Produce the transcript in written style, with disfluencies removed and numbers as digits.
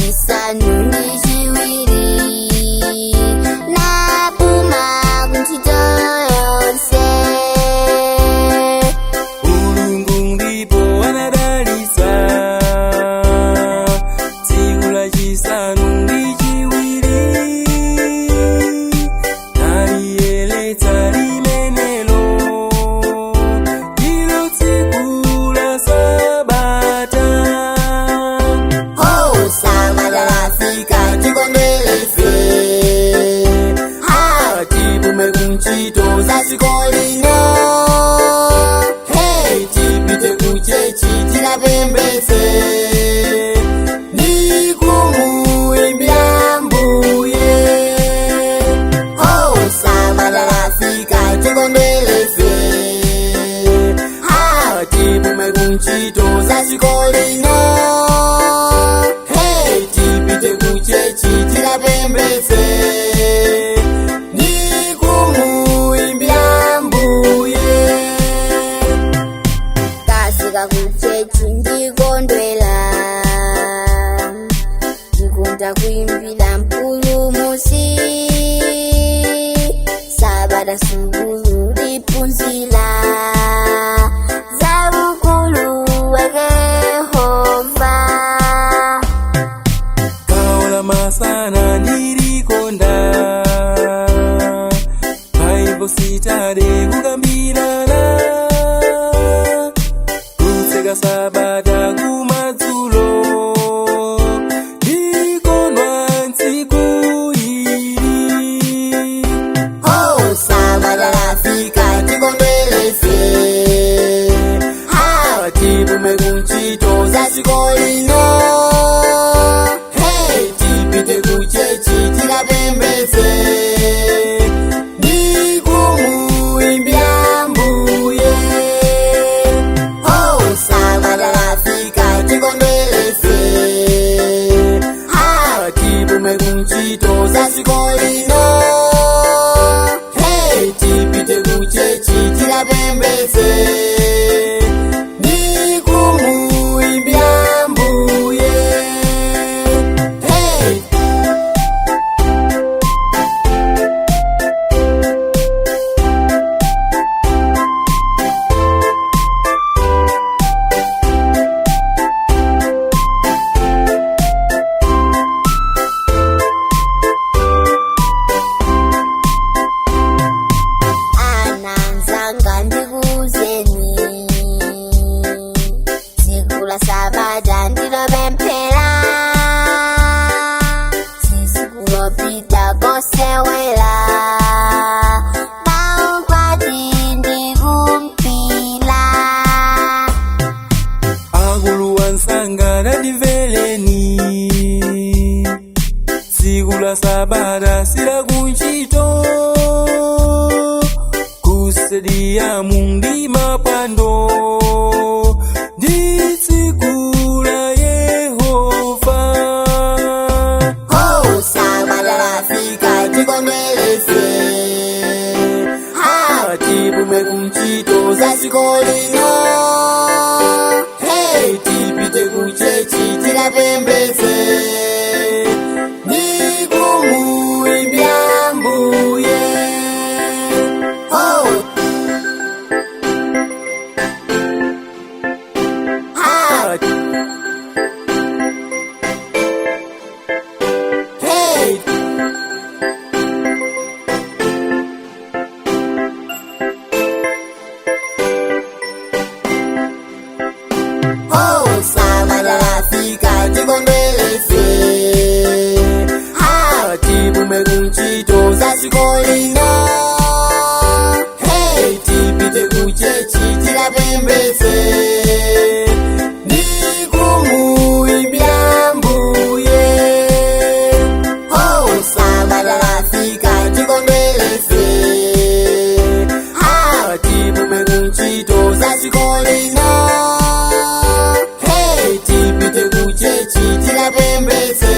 Chisanu ndi chiwiri napuma kuntchito yonse. Mulungu ndipo anadalitsa tsiku lachisanu ndi chiwiri, naliyeretsa limenelo, ndilo tsiku la Sabata. Oh, Sabata lafika, tikondwere ife. Ha, tipume kuntchito za dziko lino. Hey, tipite ku church tikapembedze ndikumuimbira Mbuye. Oh, Sabata lafika, tikondwere ife. Ha, tipume kuntchito za dziko lino. Hey, tipite ku church tikapembedze ndikumuimbira Mbuye. Kafika ku church ndikondwela, ndikunda kuimbira Mpulumutsi. Sabata sukulu liphunzira za ukulu wake Yehova. Gawo la masana ndilikonda, Bible study kukambirana, kutseka Sabata kumadzulo, ndikondwa tsiku ili. Oh, Sabata lafika, tikondwere ife. Ha, tipume kuntchito za dziko lino. Hey, tipite ku church tikapembedze ndikumuimbira Mbuye. Oh, Sabata lafika, tikondwere ife. Ha, tipume kuntchito za dziko lino. Hey, tipite ku church tikapembedze ndikumuimbira Mbuye. Hey! Anzanga, ndikuuzeni, tsiku la Sabata ndilopemphera, tsiku lopita kosewera maukwati ndikumpila. Akulu ansanga, tandimvereni, tsiku la Sabata silakuntchito, ku stadium ndi mapwando, ndi tsiku la Yehova. Oh, Sabata lafika, tikondwere ife. Ha, tipume kuntchito za dziko lino. Hey, tipite ku church tikapembedze ndikumuimbira Mbuye. Oh, Ha, hey. Oh, Sabata lafika, tikondwere ife. Ha, tipume kuntchito za dziko lino. Hey, tipite ku church tikapembedze ndikumuimbira Mbuye. Oh, Sabata lafika, tikondwere ife. Ha, tipume kuntchito za dziko lino. Hey, tipite ku church tikapembedze.